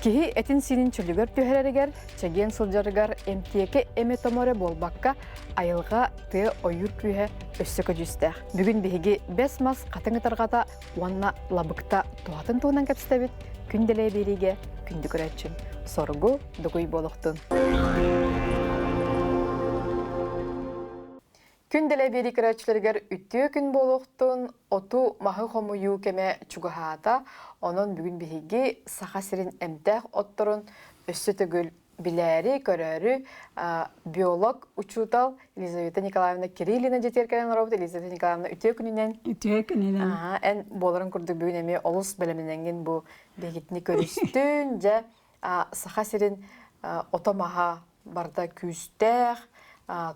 Киһи этин-сиинин чөлүгэр түһэрэригэр, чэгиэн сылдьарыгар эмтиэкэ эмэ-томо эрэ буолбакка, айылҕа, тыа ойуур күүһэ өссө көдьүүстээх. Бүгүн биһиги бэс мас хатыҥ ытарҕата уонна лабыкта туһатын туһунан кэпсэтэбит. Күн дэлэй биэриигэ күндү көрөөччүм, соргу дугуй буолуохтун. Күн дэлэй биэрии көрөөччүлэригэр үтүө күн буолуохтун, оту, маһы хомуйуу кэмэ чугаһаата. Онон бүгүн биһиги Саха сирин эмтээх отторун өссө төгүл билээри, көрөөрү биолог учуутал Елизавета Николаевна Кириллина дьиэтигэр кэлэн олоробут. Елизавета Николаевна, үтүө күнүнэн. Үтүө күнүнэн. Эн буоларын курдук бүгүн эмиэ олус бэлэмнэҥҥин бу биһигитини көрүстүн. Дьэ, Саха сирин ото-маһа барыта күүстээх,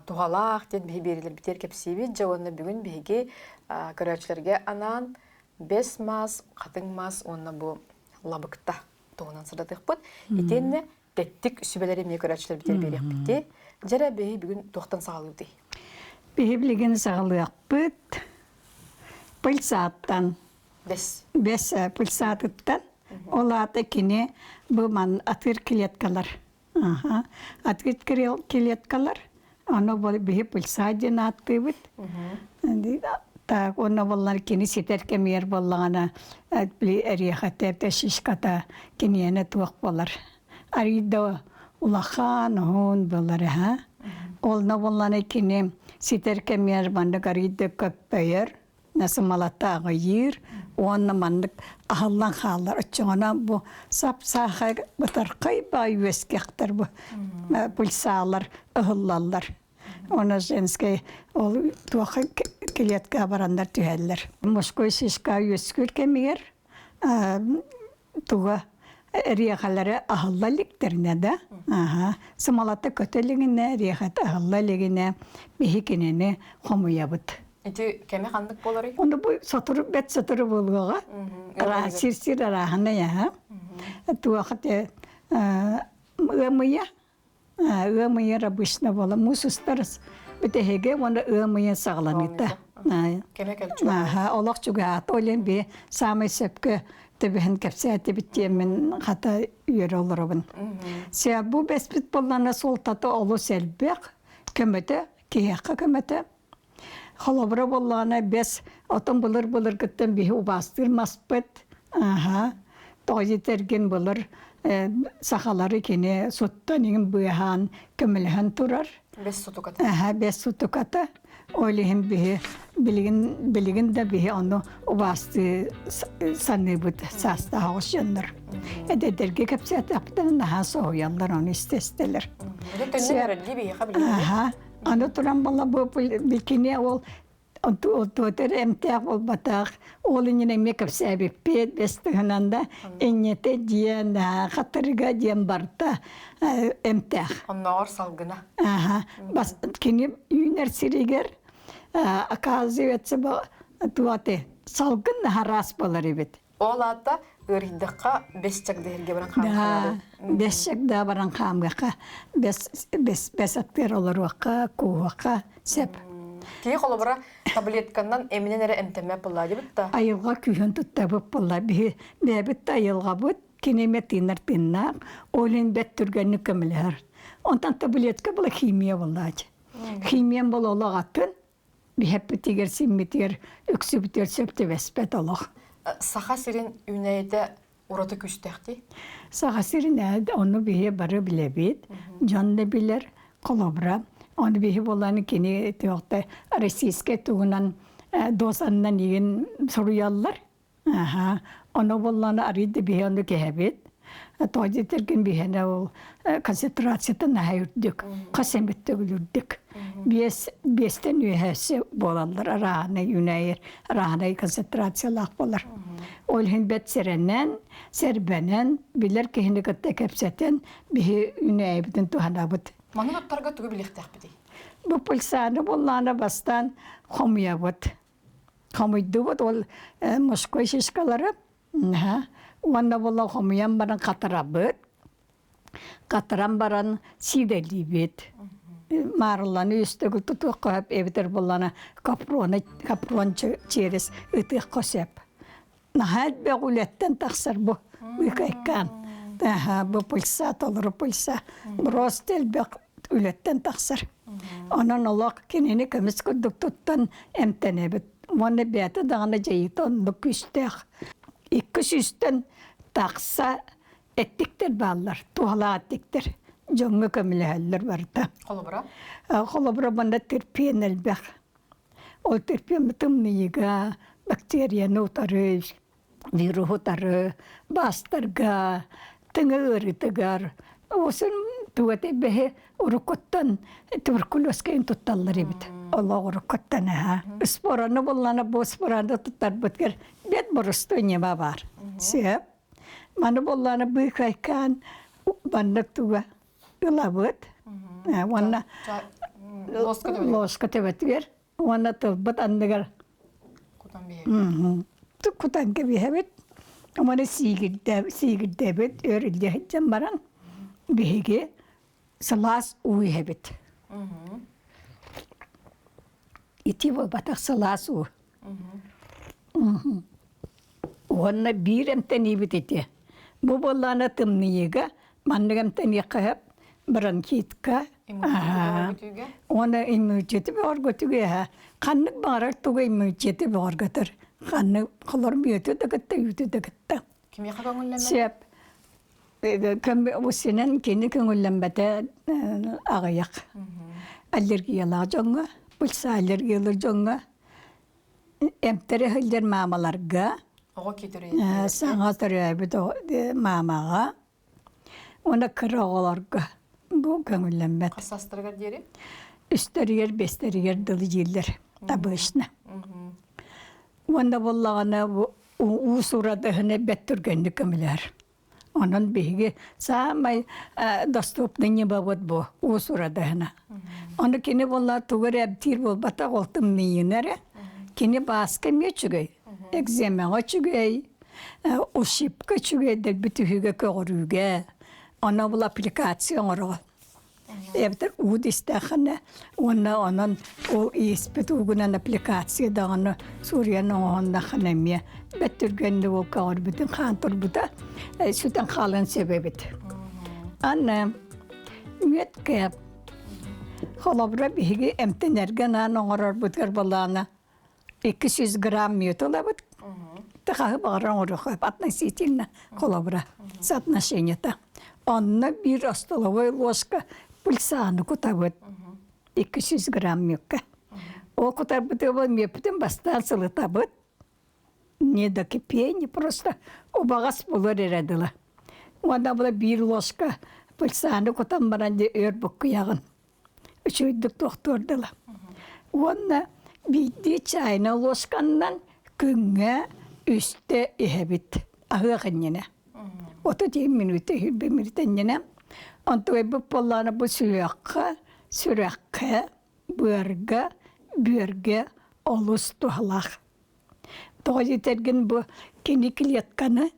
туһалаах диэн биһи биэриилэрбитигэр кэпсиибит. Дьэ уонна бүгүн биһиги көрөөччүлэргэ анаан бэс мас, хатыҥ мас уонна бу лабыкта туһунан сырдатыахпыт. Итиэннэ тэттик сүбэлэри эмиэ көрөөччүлэрбитигэр биэриэхпит. Дьэрэ биһи бүгүн туохтан саҕалыыбытый? Биһи билигин саҕалыахпыт пыльцааттан. Бэс. Бэс пыльцаатыттан. Ол аата кини бу ман атыыр клеткалар Открыт клеткалар, ону биһи пыльца диэн ааттыыбыт. Так, онно буоллар кини ситэр кэмигэр буоллаҕына били эриэхэтэ, шишката киниэнэ туох буолар. Арыйда улахан уһун буолар аха. Олно буоллана кини ситэр кэмигэр маннык арыйда көппөйөр сымалата аҕыйыыр уонна маннык аһыллан хаалар. Оччоҕуна бу сап-саахай бытархай баай үөскэхтэр бу пульсаалар ыһыллаллар. Уонна женскэй ол туох клетка бараннар түһэллэр. Мужской шишка үөскүүр кэмигэр туга эриэхэлэрэ аһылла иликтэринэ да аха сымалата көтө илигинэ эриэхэтэ аһылла илигинэ биһи кинини хомуйабыт Ити кэмэ ханнык буоларый? Ону бу сотору бэт сотору буолуоҕа. Сир-сир арааһынай аха. Туох те ыамыйа Ыам ыйар обычно буола муус устар бүтэһигэ уонна ыам ыйын саҕаланыыта. Кэмэ кэл Олох чугаһаата ол иһин би саамай сөпкө төбөһүн кэпсээтибит диэммин хата үөрэ олоробун. Сэ бу бэспит буоллана суолтата олус элбэх, көмөтө, киһиэхэ көмөтө. Холобура буоллаҕына бэс отон былыр-былыргыттан биһи убаастыыр маспыт. Аха. Тоҕо диэтэргин былыр сахалары кини суттан иҥин быыһаан көмөлөһөн турар. Бэс сутуката. Аха, бэс сутуката. Ол иһин биһи билигин билигин да биһи ону убаастыы саныыбыт саастаах оҕус дьоннор. Эдэрдэргэ кэпсээтэхпитинэ наһаа соһуйаллар, ону истэстэлэр. Аха. Аны туран буолла бу бикини ол туотер эмтээх буолбатах ол иннинэ эмиэ кэпсээбиппит бэс тыһынан да инньэтэ диэн хатырыга диэн барта эмтээх. Оннооҕор салгына. Аха. Бас кини үүнэр сиригэр оказывается туоты салгын наһараас болар эбит. Ол аата ыарыйдахха бэс чагдыһырга баран хаамыахха Бэс чагда баран хаамыахха, бэс бэс бэс аттыгар олоруохха, кууһуохха сөп. Киһи холобура таблетканнан эминэн эрэ эмтэммэт буолла дибит да. Айылҕа күүһүн туттабыт буолла. Биһи бэйэбит да айылҕабыт, кини эмэ тыынар тыыннаах, ол иһин бэт түргэнник көмөлөһөр. Онтон таблетка була химия буоллаачы. Химиян буола олох атын, биһэппитигэр симмитигэр үксүбүтүгэр сөп түбэспэт олох. Саха сирин үүнээйитэ ураты күүстээхтий? Саха сирин ону биһи бары билэбит, дьон да билэр, холобура, ону биһи буолан кини туохта российскай туһунан досаннан игин суруйаллар. Аха, ону буоллаҕына арыый да биһи ону кэһэбит. Тоҕо диэтэргин биһиэнэ ол концентрацията наһаа үрдүк, хас эмит төгүл үрдүк. Биэс, биэстэн үөһээси буолаллар арааһынай үүнээйи арааһынай концентрациялаах буолар. Ол иһин бэт сэрэнэн, сэрбэнэн, билэр киһини кытта кэпсэтэн биһи үүнээйибитин туһанабыт. Маны туттарга тугу билиэхтээхпитий? Бу пульсаны буоллаҕына бастаан хомуйабыт. Хомуйдубут ол мужской шишкалары уонна була хомуйан баран хатарабыт. Хатаран баран сиидэлиибит. Маарылланы үстөгүл тутуохха сөп эбэтэр буллана капроны капрон через ытыахха сөп. Наһаа элбэх үлэттэн тахсар бу быыкайкаан. Бу пыльца, толору пыльца. Рост элбэх үлэттэн тахсар. Онон олох кинини көмүс курдук туттан эмтэнэбит. Уонна бэйэтэ даҕаны дьайыыта оннук күүстээх. Икки сүүстэн тахса эттиктэр бааллар, туһалаах эттиктэр. Дьоҥҥо көмөлөһөллөр барыта. Холобура? Холобура манна терпен элбэх. Ол терпен тымныйыга, бактерияны утары, вируһу утары, баастарга, тыҥа ыарыытыгар, осун тугата бэһи уруккуттан туберкулезка тутталлар эбит. Олох уруккуттан аха. Спораны буллана бу спораны туттарбытгар бет боростуой ньыма бар. Сөп. Маны буллана быыкайкаан маннык туга ылабыт. Уонна лоска төбөтүгэр уонна тылбыт анныгар кутан кэбиһэбит. Уонна сиигирдэбит, өр илдьэ сылдьан баран биһиги сылаас уу иһэбит. Ити буолбатах сылаас уу. Уонна биир эмтэниибит ити. Бу буоллаҕына тымныйыыга маннык эмтэниэххэ сөп бронхитка уонна иммунитеты бөҕөргөтүгэ ханнык баҕарар тугу иммунитеты бөҕөргөтөр ханнык холор мүөтү да кытта үүтү да кытта Кимиэхэ көҥүллэммэт? Сөп. Усинэн кини көҥүллэммэтэ аҕыйах. Аллергиялаах дьоҥҥо, пульса аллергиялар дьоҥҥо эмтэри сылдьар маамаларга Оҕо саҥа төрөөбүт маамаҕа уонна кыра оҕолорго бу көҥүллэммэт. Хас саастарыгар диэри? Үстэригэр, бэстэригэр дылы дииллэр обычно. Уонна буоллаҕына уу сурадыһыны бэт түргэнник көмөлөһөр. Онон биһиги саамай доступный ньымабыт бу уу сурадаһына. Ону кини буолла тугу эрэ эмтиир буолбатах ол тымныйыны эрэ. Кини бааска эмиэ үчүгэй, экземеҕа үчүгэй, ушибка үчүгэй дэлби түһүүгэ көҕөрүүгэ. Ону бул аппликация оҥороҕун. Эбэтэр уу истээххинэ уонна онон ол ииспит уугунан аппликация даҕаны суруйан оҥоһуннаххына эмиэ бэрт түргэнник ол көҕөрбүтүн хаан турбута сүтэн хаалан сөп эбит. Аны мүөткэ холобура биһиги эмтэнэргэ анаан оҥорорбутугар былаана 200 грамм мүөт ылабыт. Тахаһы баҕарар оҥоруохха относительно холобура соотношениета. Онно биир остоловой ложка пульсаны кутабыт 200 грамм мүөккэ. Ол кутарбытыгар мүөппүтүн бастаан сылытабыт. Не до кипения, просто убаҕас булар эрэ дылы. Уонна була биир ложка пульсаны кутан баран дьэ өр буккуйаҕын. үчүгэйдик тохтуор дылы. Уонна биирдии чайна луосканнан күҥҥэ үстэ иһэбит аһыах иннинэ. 30 мүнүүтэ иһирбэ мүнүүтэ иннинэ. Онтугайбыт буоллаҕына бу сүһүөххэ, сүрэххэ, быарга, бүөргэ олус туһалаах. Тоҕо диэтэргин бу кини клетканы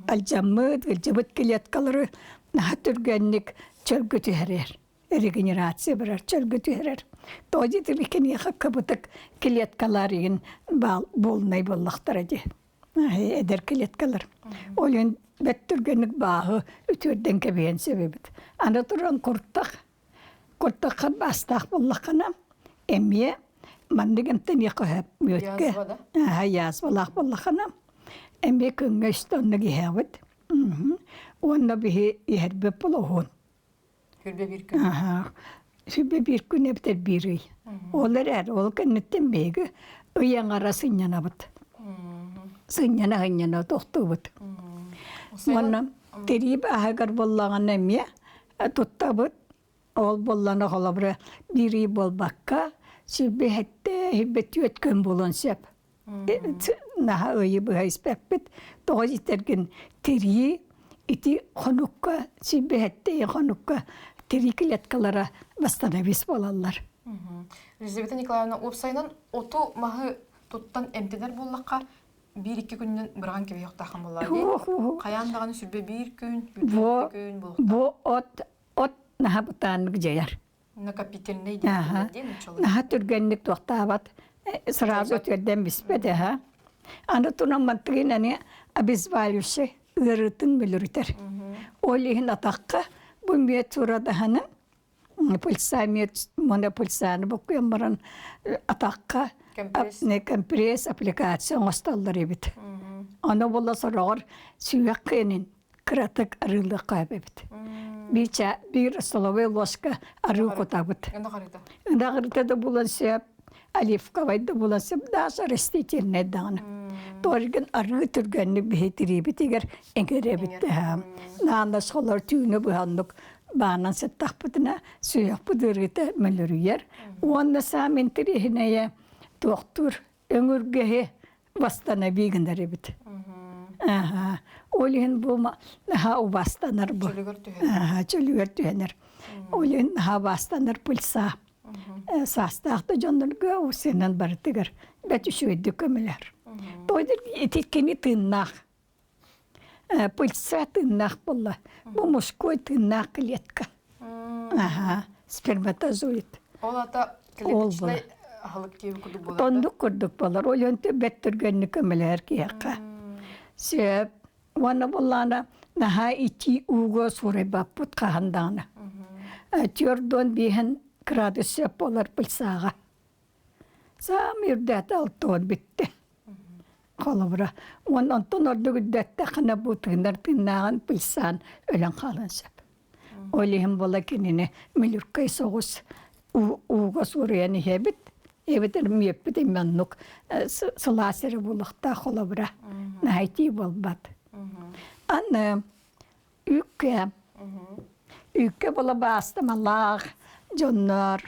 алдьаммыт, ыалдьыбыт клеткалары наһаа түргэнник чөлгө түһэрэр. Регенерация барар, чөлгө түһэрэр. Тоҕо диэтэр киниэхэ кыбытык клеткалар игин баал буолунай буоллахтара дии. Эдэр клеткалар. Ол иһин бэт түргэнник бааһы үтүөрдэн кэбиһэн сөбүбүт. Аны туран куртах, куртахха баастаах буоллаххына, эмиэ маннык эмтэниэххэ сөп мүөткэ. Язвалаах буоллаххына, эмиэ күҥҥэ үстэ оннук иһэҕит. Уонна биһи иһэрбит болоһун. Сүрбэ биир күн. Сүрбэ биир күн эбэтэр биир ый. Ол эрээр ол кэнниттэн биһиги ый аҥара сынньанабыт. Сынньана-сынньана тохтуубут. Уонна тирии бааһыгар буоллаҕына эмиэ туттабыт. Ол буоллаҕына холобура биир ый буолбакка сүрбэ сэттэ, сүрбэ түөрт күн буолуон сөп. Наһаа ыйы быһа испэппит. Тоҕо диэтэргин тирии ити хонукка силбэһэттэ хонукка тирии клеткалара восстановись буолаллар. Елизавета Николаевна, уопсайынан оту маһы туттан эмтэнэр буоллахха биир-икки күнүнэн быраҕан кэбиһиэхтааххын буоллаҕа дии. Хайаан даҕаны сүрбэ биир күн, Бу күн буолуохтаах. бу от от наһаа бытааннык дьайар. Накопительный диэн диэн нуччалыы. Наһаа түргэнник туохтаабат, сразу үтүөрдэн биспэт аха. Аны туран мантыгын аны обезболивающий ыарыытын мүлүрүтэр. Ол иһин атахха бу мүөт сурадаһаны пыльца мүөт мона пыльцаны буккуйан баран атахха компресс аппликация оҥостоллор эбит. Ону була сороҕор сүһүөх кыанын кыратык арыылыахха эбит. Биир, биир столовой ложка арыы кутабыт. Ынах арыыта да булан сөп, оливковай да булан сөп, даже растительный даҕаны. Торгин арыы түргэнник биһитириибитигэр эҥэрэбит. Наана солор түүнү быһаннык баанан сыттахпытына сүһүөхпүт ыарыыта мөлөрүйэр. Уонна саам интэриэһинэйэ туохтуур өҥүргэһи восстанови гынар эбит. Аха. Ол иһин бу наһаа убаастанар бу. Чөлүгэр түһэнэр. Ол иһин наһаа убаастанар пыльца. Саастаах да дьоннорго усенан барытыгар бэт үчүгэйдик көмөлөр. Тоҕо ити кини тыыннаах. Пыльца тыыннаах буолла. Бу мужской тыыннаах клетка. Аха, сперматозоид. Ол ата клеточнай аһылык диэби курдук буолар. Тондук курдук буолар. Ол өнтө бэт түргэнник көмөлөһөр киһиэхэ. Сөп. Уонна буллаана наһаа итии ууга суурайбаппыт хаһан даҕаны. Түөрдуон биэһин градус сөп буолар пыльцаҕа. Саамай үрдээтэ алтыан бүттэ. Холобура, уон онтон ордук үрдэттэххинэ бу тыынар тыыннааҕын пыльсаан өлөн хаалан сөп. Ол иһин буола кинини мүлүркэй соҕус ууга суруйан иһэбит. Эбэтэр мүөппүт имманнук сылаас эрэ буолуохтаах холобура. Наһайтии буолбат. Аны Үккэ. Үккэ була баастамалаах дьоннор.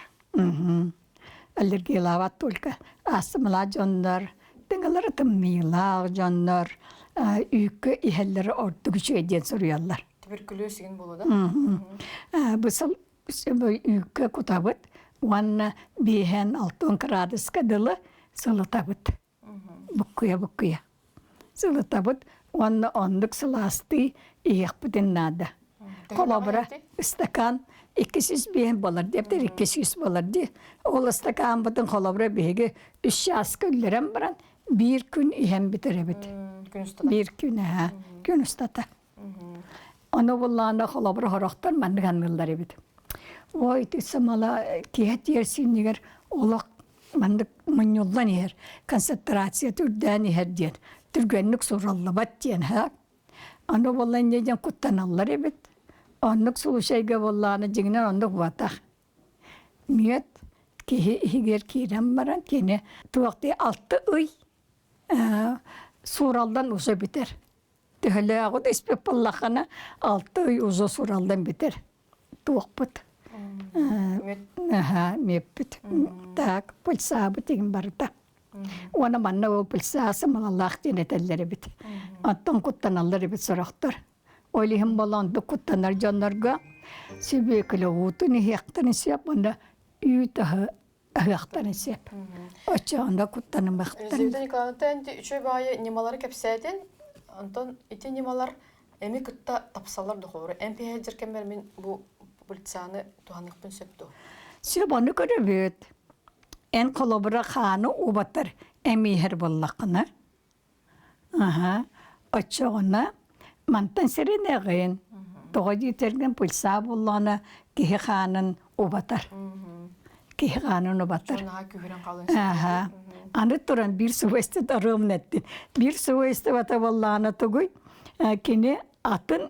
Аллергиялаабат только астымалаах дьоннор, тыҥалара тымныылаах дьоннор үүккэ иһэллэрэ ордук үчүгэй диэн суруйаллар. Туберкулез игин буолуо да? Бу сыл үүккэ кутабыт уонна биэһэн алтан кыраадыска дылы сылытабыт. Буккуйа-буккуйа сылытабыт уонна оннук сылаастыы иһиэхпитин наада. Холобура, ыстакаан 205 буолар диэптэр 200 буолар дии. Ол ыстакааммытын холобура биһиги үс чааска үллэрэн баран биир күн иһэн бүтэрэбит. Биир күн аһа, күн устата. Ону буллаана холобура хорохтор маннык анныыллар эбит. Ой, ити самала киһи тиэр синнигэр олох маннык мунньуллан иһэр, концентрация түрдээн иһэр диэн, түргэнник сураллыбат диэн ха. Аны буолла инньэ диэн куттаналлар эбит. Оннук случайга буоллаҕына дьиҥинэн оннук буотах. Мүөт киһи иһигэр киирэн баран кини туохтыы алты ый суураллан уже бүтэр. Төһөлөөҕү да испит буоллаххына алты ый уже суураллан бүтэр. Туохпут. Аха, мүөппүт. Так, пульсаабыт игин барыта. Уонна манна ол пульсаасы малалаах диэн этэллэр эбит. Оттон куттаналлар эбит сорохтор. Ол иһин болондук куттанар дьоннорго сүбүөкүлэ уутун иһиэхтэрин сөп уонна үүт аһы аһыахтарын сөп. Оччоҕуна куттанымахтар. Елизавета Николаевна, ити үчүгэй баҕайы ньымалары кэпсээтин, онтон ити ньымалар эми кытта тапсаллар дохуору. МПХ дьэркэммэр мин бу публицияны туһаныахпын сөп дуо? Сөп, ону көрөбүт. Эн холобура хааны убатар эмииһэр буоллаххына, Аһа, оччоҕуна мантан сэрэнэҕин. Тоҕо диэтэргин пульса буллаҕына киһи хаанын убатар. Киһи хаанын убатар. Аһа. Аны туран биир свойство ровно эттин. Биир свойствота буоллаҕына тугуй? Кини атын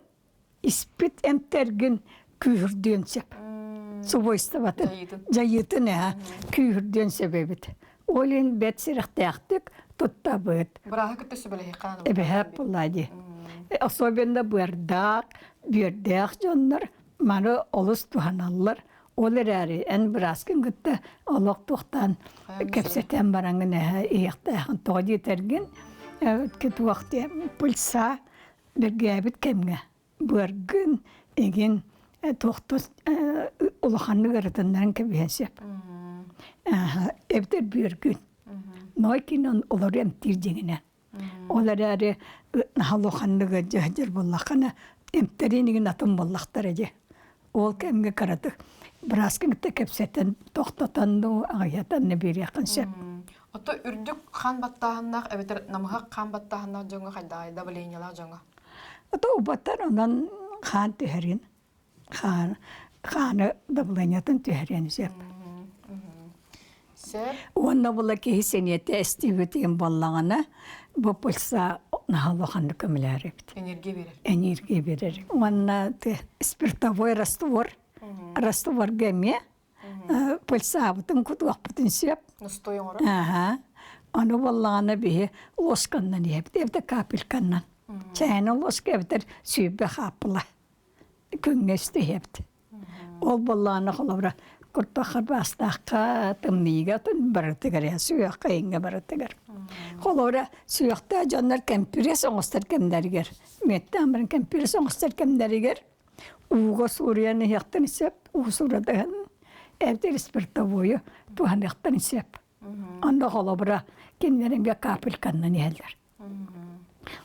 испит эмтэргин күүһүрдүөн сөп. Свойствотын, дьайыытын эһэ күүһүрдүөн сөп эбит. Ол иһин бэт сирэхтээхтик туттабыт. Бырааһы кытта сүбэлэһиэххэ Эбэһээп буоллаа дии. Особенно быардаах, бүөрдээх дьоннор маны олус туһаналлар. Ол эрээри эн бырааскын кытта олох туохтаан кэпсэтэн бараҥын эһэ иһиэхтээхин тоҕо диэтэргин туох диэ пульса Бэргээбит кэмҥэ быаргын, игин туохтус улаханнык ырытыннаран кэбиһэн сөп. Эбэтэр бүөргүн. Ной кинон олору эмтиир дьиҥинэн. Ол эрээри наһаа улаханнык ыалдьар буоллаххына, эмтэриин игин атын буоллахтара дии. Ол кэмҥэ кыратык бырааскын кытта кэпсэтэн, тохтотон дуу, аҕыйатан да биэриэххин сөп. Ото үрдүк хаан баттааһыннаах эбэтэр намыһах хаан баттааһыннаах дьоҥҥо хайдаҕай давлениелаах дьоҥҥо? Ото убаттар онон Хаан түһэрин, хаан, хааны давлениетын түһэриэн сөп. Сөп. Уонна була киһи сэниэтэ эстибитин буоллаҕына, бу пульса наһаа улаханнык көмөлөөр эбит. Энергия берер. Энергия берер. Уонна спиртовой раствор, растворга эмиэ пульсаабытын кутуохпутун сөп. Настой оҥорор. Аха. Ону буоллаҕына биһи ложканнан иһэбит, эбэтэр капельканнан. Чээнэ ложка эбэтэр сүүрбэ хааппыла күҥҥэ иһэбит. Ол буоллаҕына холобура куртахха баастаахха тымныыга барытыгар сүөххэ иҥҥэ барытыгар. Холобура сүөхтээх дьоннор кэмпириэс оҥостор кэмнэригэр, мүөттээн баран кэмпириэс оҥостор кэмнэригэр ууга суруйан иһиэхтэрин сөп, уу суруйан эбэтэр спиртовойу туһаныахтарын сөп. Онно холобура кинилэр эмиэ капельканнан иһэллэр.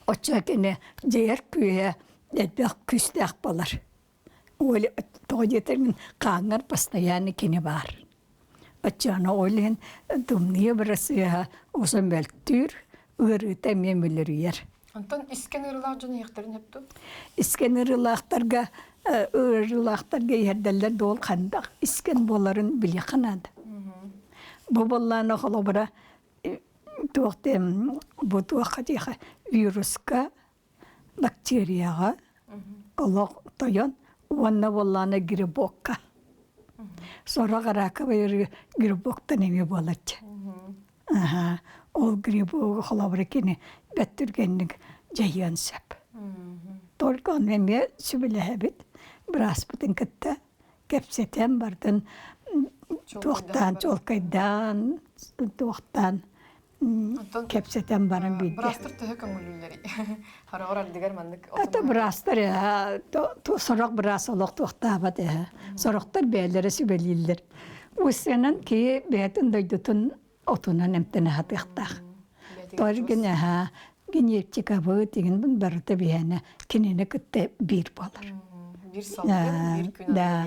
Оччо кини дьиэр күүһэ элбэх күүстээх буолар. Оля тоҕо диэтэр мин хааҥҥар постоянно кини баар. Оччоҕуна ол иһин тымныы бырасыаһа усан мөлтүүр, ыарыыта эмиэ мүлүрүйэр. Онтон искэн ыарыылаах дьон иһиэхтэрин сөп дуо? Искэн ыарыылаахтарга ыарыылаахтарга иһэрдэллэр да ол хандах искэн буоларын билиэххэ наада. Бу буоллаана холобура туох бу туохха диэхэ вируска бактерияҕа олох тойон уонна буоллаана грибокка. Сорох раковый грибоктан эмиэ буолаччы. Аха, ол грибогу холобура кини бэт түргэнник дьайыан сөп. Только ону эмиэ сүбэлэһэбит бырааспытын кытта кэпсэтэн бардын туохтаан чуолкайдаан туохтаан Онтон кэпсэтэн баран биирдэ. Быраастар төһө көҥүллүүллэрий? Хороҕор ардыгар маннык Это быраастар сорох быраас олох туохтаабат ээ. Сорохтор бэйэлэрэ сүбэлииллэр. Уссанан киһи бэйэтин дойдутун отунан эмтэнэ сатыахтаах. Торгин аха генетикабыт игин барыта биһээнэ кинини кытта биир буолар. Биир салгын, биир күн Да,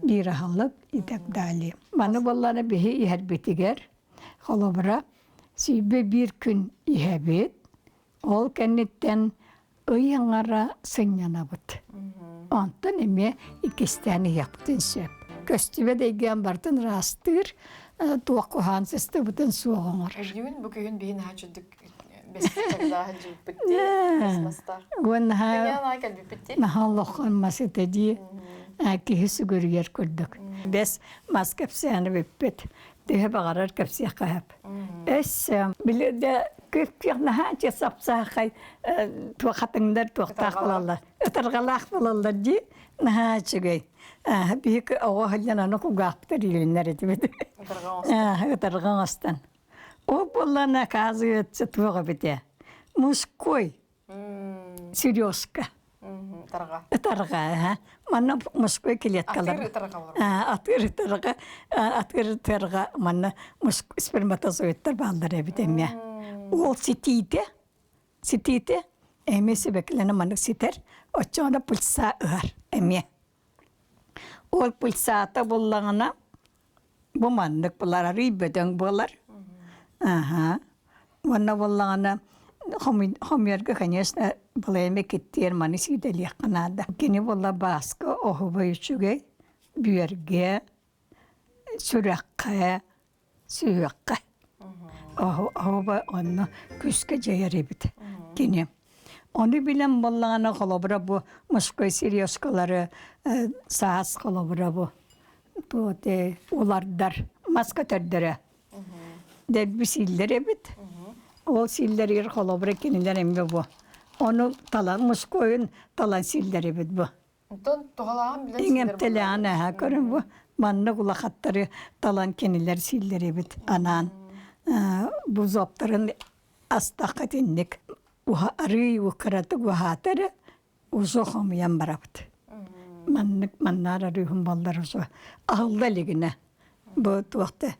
биир аһылык и так далее. Маны буоллаана биһи иһэрбитигэр Холобура, 21 күн иһэбит, ол кэнниттэн ый аҥара сынньанабыт. Онтон эмиэ иккистээн иһиэхпитин сөп. Көстүбэт эйгээн барытын ыраастыыр, туох куһаан сыстыбытын суох оҥорор. Өйүүн бу күһүн биһи наһаа чүдүк бэс дьииппит дии, мастаах. Уон наһаа олоххон мас этэ дии, киһи сүгүрүйэр курдук. Бэс мас кэпсээни бүппүт. Төһө баҕарар кэпсиэххэ сөп. Өссө били да күп-күөх наһаа сапсаахай туохатыҥнар туохтаах буолаллар. Ытарҕалаах буолаллар дии. Наһаа үчүгэй. Биһиги оҕо сылдьан аны кугаахпытар иилиннэр этибит. Ытарҕа оҥостон. Ол буоллаҕына оказывается туох эбитэ. Мужской сережка. Ытарҕа. Ытарҕа, Манна мужской клеткалар. Атыыр ытарҕа Атыыр ытарҕа, атыыр ытарҕа манна сперматозоидтар бааллар эбит эмиэ. Ол ситиитэ, ситиитэ эмиэ сибэкилэнэ маннык ситэр, оччоҕуна пыльца ыһар эмиэ. Ол пыльцата буллаҕына Бу маннык булар арыый бөдөҥ буолар. Аһа. Уонна буоллаҕына хомуйарга, конечно, балайа киттиэр маны сиидэлиэххэ наада. Кини буолла бааска оһубай үчүгэй, бүөргэ, сүрэххэ, сүһүөххэ. Оһуба онно күүскэ дьайар эбит кини. Ону билэн буоллаҕына холобура бу мужской сережкалары саас холобура бу туоте улардар мас көтөрдөрө дэлби сииллэр эбит. Ол сииллэригэр холобура кинилэр эмиэ бу. Ону талан мужскойун талан сииллэр эбит бу. Онтон туһалааҕын билэн Иҥэмтэлээҕин аһа көрүн бу маннык улахаттары талан кинилэр сииллэр эбит анаан бу зоптарын астахха итинник уһа арыый кыратык уһаата эрэ узо хомуйан барабыт. Маннык маннаар арыыһын баллар узо аһылла илигинэ бу туохта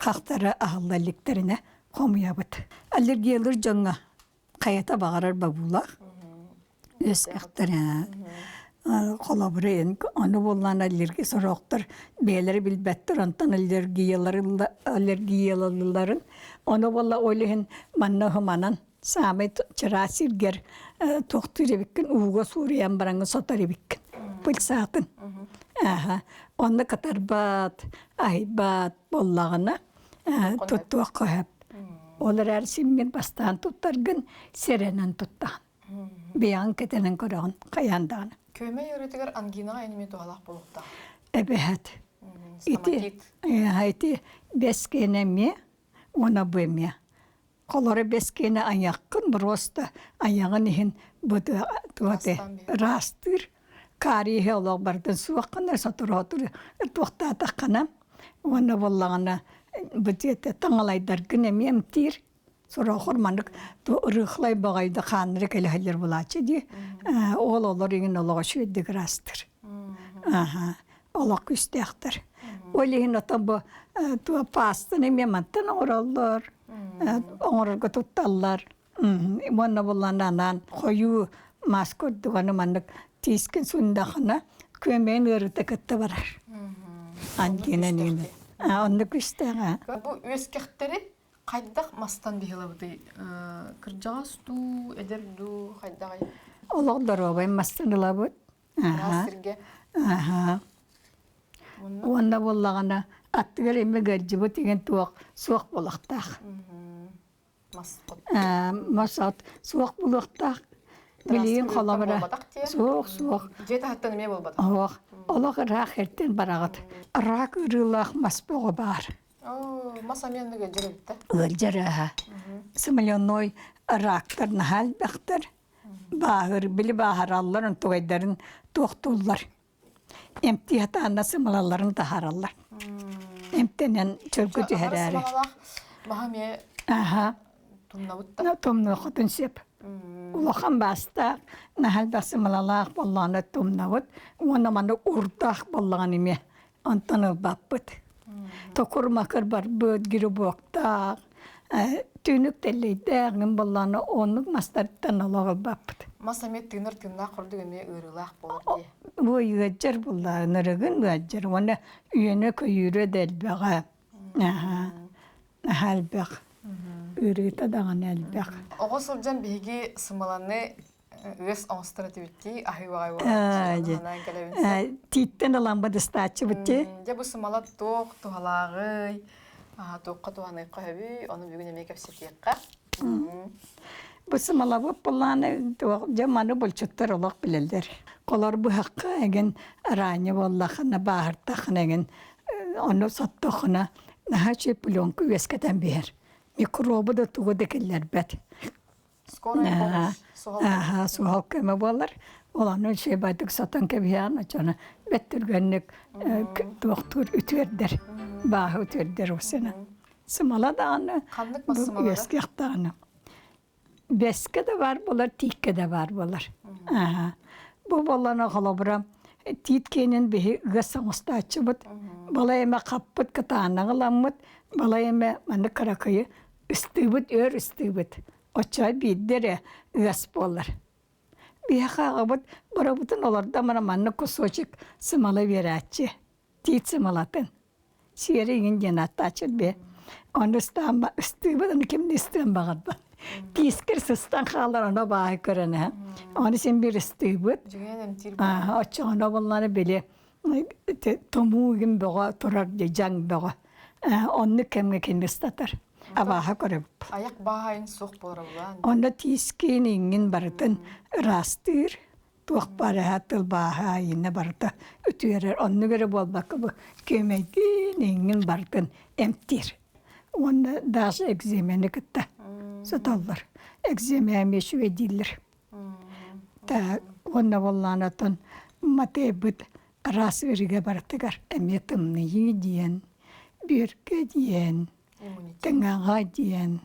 хахтара аһылла иликтэринэ хомуйабыт. Аллергиялыыр дьоҥҥо хайата баҕарар бобуулаах үөскэхтэрэ холобура ону буоллаан аллергия сорохтор бэйэлэрэ билбэттэр онтон аллергияларын ону буолла ол иһин манна уһуманан. Саамай чараас сиргэр туохтуур эбиккин ууга суурайан бараҥҥын сотор эбиккин. Пыльцатын. Аха. Онно катарбат, аһыйбат буоллаҕына туттуохха сөп. Ол эрээри симмин бастаан туттаргын сэрэнэн туттаҕын. Бэйэҕин кэтэнэн көрөҕүн хайаан даҕаны. Күөмэй ыарыытыгар ангинаҕа эниме туһалаах буолуохтаах. Эбэһэт. Ити, ити бэс киэнэ эмиэ, уонна бу эмиэ. Холоро бэс киэнэ айаххын просто айаҕын иһин бу туоте ыраастыыр. Кариеһи олох бардын суоххына сотору-сотору туохтаатаххына уонна буоллаҕына бу диэтэ таҥалайдаргын эмиэ эмтиир. Сорохор маннык ырыхлай баҕайда хааннары кэлэһэллэр булааччы дии. Ол олор иҥин олоҕо үчүгэйдик ыраастыр. Аха олох күүстээхтэр. Ол иһин отон бу туо паастаны эмиэ мантан оҥороллор, оҥорорго тутталлар. Уонна буллан анаан хойуу мас курдук аны маннык тиискин сундахына күөмэйин ыарыыта кытта барар. Ангина нина. Оннук күүстээх. Бу үөскэхтэри хайдах мастан биһилабытый? Кырдьаҕас дуу, эдэр дуу, хайдаҕый? Олох доруобай мастан ылабыт. Араас сиргэ. Аха. Уонна буоллаҕына аттыгар эми ыалдьыбыт деген туох суох буолуохтаах. Мас от. Мас от суох буолуохтаах. Билигин холобура суох суох. Дьиэ таһыттан эмиэ буолбатах. Суох. Олох ыраах эртэн бараҕыт. Рак ыарыылаах мас бөҕө баар. Мас эмиэ оннук ыалдьар эбит да. Ыалдьар аһа. Смоляной рактар наһаа элбэхтэр. Бааһыр, били бааһыраллар, онтугайдарын туохтууллар. Эмтии сатаанна сымалаларын таһаараллар. Эмтэнэн чөлгө түһэрээри. Маһа эмиэ Аха. тумнабыт да. Тумнуоххутун сөп. Улахан баастаах, наһаа элбэх сымалалаах буоллаҕына тумнабыт. Уонна маннык урдаах буоллаҕына эмиэ онтон ылбаппыт. Токур-макыр барбыт, грибоктаах, түүнүк тэллэйдээх гын буоллаҕына оннук мастартан олох ылбаппыт. Мас эмиэ тыынар тыыннаах курдук эмиэ ыарыылаах буолар дии. Бу ыалдьар буоллаҕына ынырыгын ыалдьар уонна үөнэ-көйүүрэ да элбэҕэ. Аһаа, наһаа элбэх. Ыарыыта даҕаны элбэх. Оҕо сылдьан биһиги сымаланы ыас оҥостор этибиттии аһыы уоҕай буолааччы кэлэбин Тииттэн ылан бадыстааччыбыт дии. Дьэ бу сымала туох туһалааҕый, туохха туһаныахха сөбүй, ону бүгүн эмиэ кэпсэтиэххэ. Бу сымалабыт былааны дьэ маны булчуттар олох билэллэр. Холор быһахха эгин араанньа буоллахына, бааһыртахына эгин ону соттохуна наһаа үчүгэй пленка үөскэтэн биһэр. Микробу да тугу да киллэрбэт. Скорая помощь суһал Ааһа, суһал көмө буолар. Ол аны үчүгэйдик сотон кэбиһээн оччону бэт түргэнник туохтуур үтүөрдэр, бааһы үтүөрдэр усена. Сымала даҕаны, Ханнык мас сымалара? үөскэх даҕаны. Бэскэ да баар буолар, тииккэ да баар буолар. Ааһа. Бу буоллана холобура тиит киэнин биһи ыас оҥостааччыбыт. Балай эмэ хаппыт кытаанаҕы ыламмыт, балай эмэ маннык кыракыйы ыстыыбыт, өр ыстыыбыт. Оччо биирдэ эрэ ыас буолар. Биһиэхэ аҕабыт барыбытын олордо мана маннык кусочек сымала биэрээччи. Тиит сымалатын. Сиэри иҥин диэн ааттааччыт бе. Ону ыстаан ыстыыбын, ону ким да ыстыан баҕарбат. Тиискэр сыстан хаалар, ону бааһы көрөн эһэ. Ону син биир ыстыыбыт. Оччоҕуна буоллаҕына били тумуу игин бөҕө турар дии, дьаҥ бөҕө. Оннук кэмҥэ кини ыстатар. Абааһы көрөбүт. Аяк баайын суох буолар Онно тиискин иҥҥин барытын ыраастыыр, туох баар тылбааһа иннэ барыта үтүөрэр. Оннук эрэ буолбакка бу күөмэйгин иҥҥин барытын эмтиир. Уонна даже экземени кытта сотоллор. Экземэ эмиэ үчүгэй дииллэр. Уонна буоллаҕына оттон Матыйбыт араас ыарыыга барытыгар эмиэ тымныйыы диэн, бүөргэ диэн, тыҥаҕа диэн,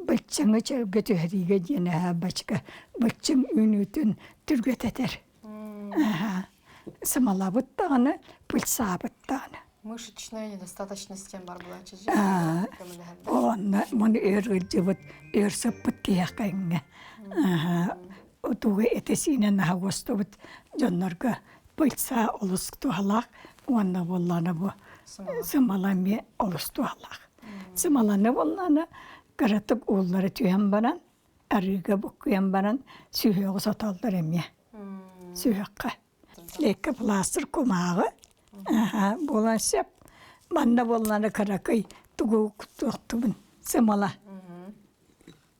быччыҥы чөлгө түһэриигэ диэн эһээ бачка быччыҥ үүнүүтүн түргэтэтэр. Сымалабыт даҕаны, пыльцаабыт даҕаны. Мышечная недостаточность диэн бар булааччы Онно муну өр ыалдьыбыт, өр сыппыт киһиэхэ иҥҥэ тугу этэ-сиинэ наһаа уостубут дьоннорго пыльца олус туһалаах уонна буоллаҕына бу сымала эмиэ олус туһалаах. Сымаланы буоллаҕына кыратык ууллара түһэн баран. Арыыга буккуйан баран сүһүөҕү сотоллор эмиэ. Сүһүөххэ. Лейкопластырь кумааҕы буолан сөп. Манна буоллана кыракый тугу туохтубун сымала.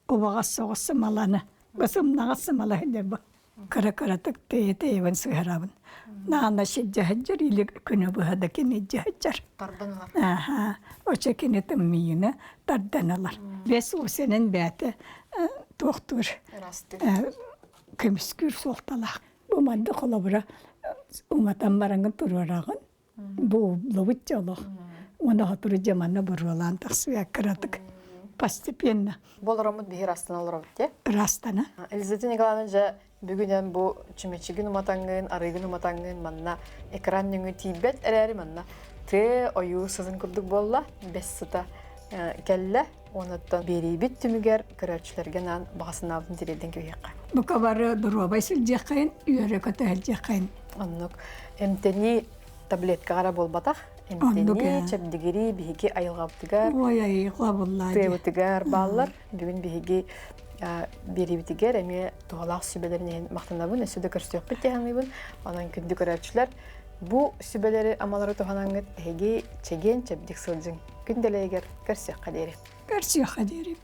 Убаҕас соҕус сымаланы, сымнаҕас сымала бу кыра-кыратык тэйэ-тэйэбин сыһарабын. Наана сиддьэһэддьэр или күнү быһа да кини дьэһэддьэр. Тардан ылар. Аха, оча кини тымныйыны тардан ылар. Бес усенен бээтэ туохтуур көмүскүүр суолталаах. Бу манды холобура уматан бараҥын туруораҕын. Бу лобут олох. Уонна хотуру дьаманна буруолаан тахсыа кыратык постепенно. Бу олороммут биһи ырастана олоробут те? Ырастана. Елизавета Николаевна дьэ бүгүнэн бу чүмэчигин уматаҥҥын, арыыгын уматаҥҥын манна экран нөҥүө тиийбэт эрээри манна тыа ойуу сытын курдук буолла, бэс сыта кэллэ. Онуттан биэриибит түмүгэр көрөөччүлэргэ анаан баҕа санаабытын тириэрдэн кэбиһиэххэ. Бука бары доруобай сылдьыаххайын, үөрэ-көтө сылдьыаххайын. Оннук. Эмтэнии таблеткаҕа эрэ буолбатах. Эмтэнии, чэбдигирии биһиги айылҕабытыгар, Ой, айылҕа буллаа тыабытыгар бааллар. Бүгүн биһиги биэриибитигэр эмиэ туһалаах сүбэлэрин иһин махтанабын, өссө да көрсүөхпүт дии саныыбын. Онон күндү көрөөччүлэр, бу сүбэлэри амалары туһанаҥҥыт эһиги чэгиэн чэбдик сылдьыҥ. Күн дэлэйигэр көрсүөххэ диэри. Көрсүөххэ диэри.